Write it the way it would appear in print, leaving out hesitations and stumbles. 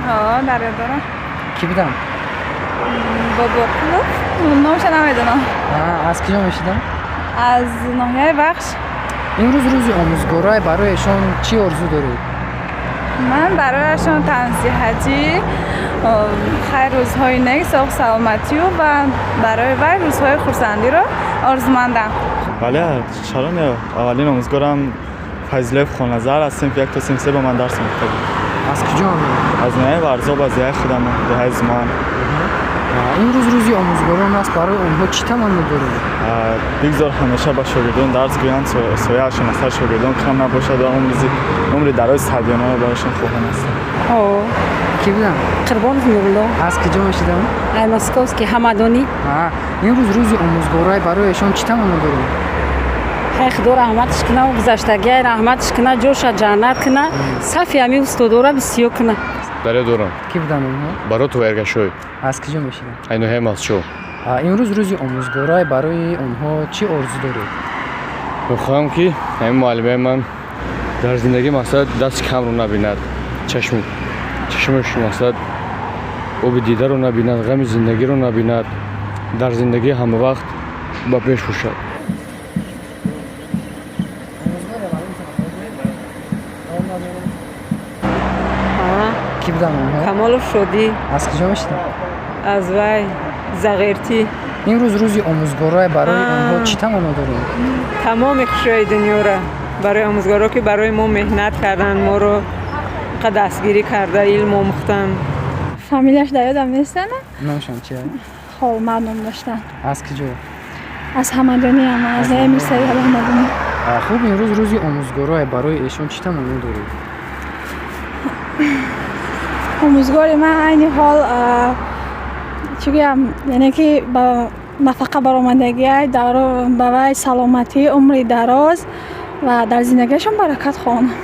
Ҳо, дар ёд дорам. Кӣ буданд? Бобоқулов, номаша намедонам. Аз киҷо мешидам? Аз ноҳияи Вахш. Имрӯз рӯзи омӯзгорай, барояшон чӣ орзу доред? Ман барояшон тансиҳатӣ, хайр, рӯзҳои нек, соғ саломатию ва барои вай рӯзҳои хурсандиро орзумандам. Бале, чаро не? Аввалин омӯзгорам Файзуллоев Хонназар аз синфи як то синфи се ба ман дарс мегуфта буд. Аз куҷо омадед? Аз ноҳияи Варзоб, аз деҳаи худам, деҳаи Зуман. Имрӯз рӯзи омӯзгорон аст, барои онҳо чӣ таманно доред? Бигзор ҳамеша ба шогирдон дарс гӯянд, сояашон аз сари шогирдон кам набошад ва умри дарози саъдиёнаро барояшон хоҳон ҳастам. Кӣ буданд? Қурбонов Нурулло. Аз куҷо мешидам? Ай Московский, Ҳамадонӣ. Имрӯз рӯзи омӯзгорай, барояшон чӣ таманно доред? Хай, Худо раҳматш куна, гузаштагиай раҳматш куна, ҷоша ҷаннат куна, сафи ҳами устодора бисёр куна. Дар ёд дорам. Кӣ буданд онҳо? Баротова Эргашой. Аз куҷо мешидам? Ай ноҳияи Мастчоҳ. Имрӯз рӯзи омӯзгорай, барои онҳо чӣ орзу доред? Мехоҳам, ки ҳамин муаллимаи ман дар зиндагӣ, мақсад, дасти камро набинад, чашми чашмаш, мақсад, оби дидаро набинад, ғами зиндагиро набинад, дар зиндагӣ ҳамавақт ба пеш бошад. Кӣ буданд онҳо? Камолов Шодӣ. Аз куҷо мешидам? Аз вай Зағиртӣ. Имрӯз рӯзи омӯзгорай, барои онҳо чӣ таманно доред? Тамоми хушиҳои дунёра барои омӯзгоро, ки барои мо меҳнат карданд, моро дастгирӣ карда, илм омӯхтанд. Фамилияш дар ёдам нестана. Номашон чи? Холмад ном доштанд. Аз куҷо? Аз Ҳамадониам, аз Мирсаид Ҳамадонӣ. Хуб, имрӯз рӯзи омӯзгорай, барои эшон чӣ таманно доред? Омӯзгори ман айни ҳол, чӣ гӯям, яъне ки ба нафақа баромадагиай, ба вай саломатӣ, умри дароз ва дар зиндагиашон баракат хоҳонам.